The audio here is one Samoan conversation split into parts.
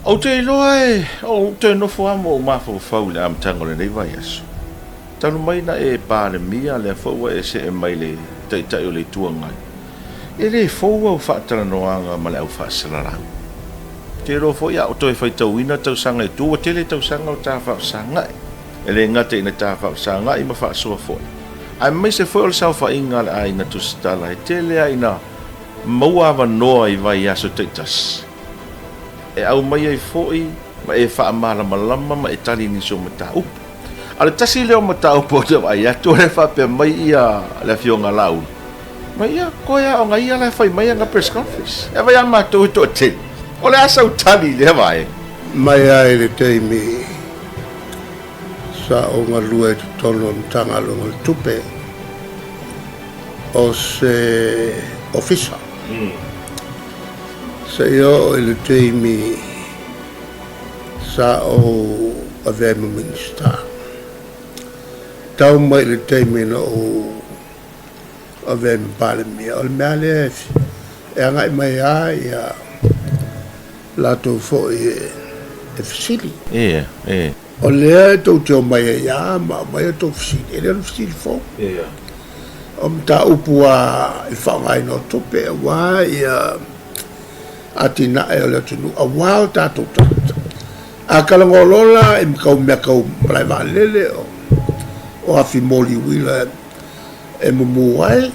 Ou te iloa e ou toe nofo lava ma ou mafaufau i le amataga o lenei vaiaso. Talu mai na e Palemia, lea foi ua e see mai i le Taitai o le Itu Agai, e le fou au faatalanoaga ma le au faasalalau. Ou te iloa foi a o toe faitauina tausaga i tua, ua tele tausaga o ta faafesagai. E le gata ina ta faafesagai ma faasoa foi, aemaise foi o le saofaiga a le aiga tusitala e tele lava ina maua avanoa i vaiaso taitasi e aumai ai foi ma e faamalamalama ma e tali i nisi o mataupu. A o le tasi lea o mataupu ou te vaai atu o lea e faapea mai ia le Afioga Laauli, ma ia koe a o ia la e fai mai ana press conference. E vai a matou e toatele. O le a sau tali i lea vaega? Mai lava i le taimi sa ou galue i totonu o le Matagaluega o le Tupe, o se ofisa. Seia oo i le taimi sa ou avea ai ma Minisita. Tau mai i le taimi na ou avea ai ma Palemia, o le mea lava lea e agai mai lava ia latou foi e fesili. O lea e tou te omai ai lava ma aumai a outou fesili, e le o ni fesili fou. O mataupu lava i le faaaogaina o tupe aua ia atinae o le atunuu aua o tatou tagata. A talanoa loa la i tau mea tau malae vaalele, o afi moli uila e mumu ai,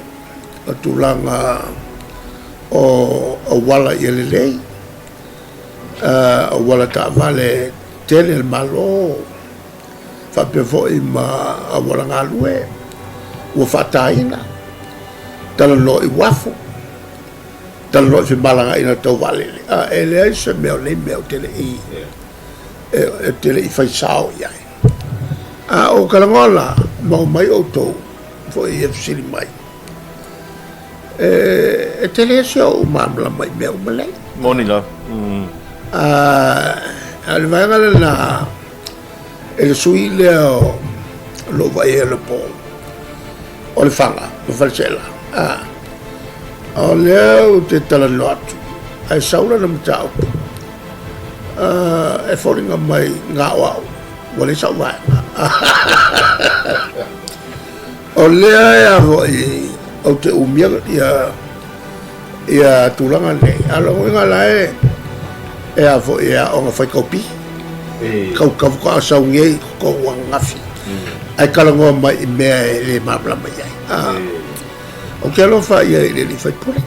o tulaga o auala ia lelei, auala taavale tele a le Malo, faapea foi ma auala galue ua faataina, talanoa i uafu, talanoa i femalagaaiga tau vaalele, a e leai se mea o nei mea ou te le i, e te le i fai sao i ai. A o talanoa la, ma omai outou foi e fesili mai, E tele se ou malamalama i mea uma nei. Moni lava. A o le vaega lena e le sui lea o lou vaai ai le po o Lefaga ma Faleaseela. O lea ou te talanoa atu ae sau lana mataupu e foliga mai na o au ua leai sau vaega. O lea e a foi ou te umia ia tulaga nei, a o lona uiga la e e a foi e aoga fai kaupi, kau faatoa sau nei i totonu ananafi, ae talanoa mai i mea e le malamalama i ai. Ou te alofa i ai i le alii faipule.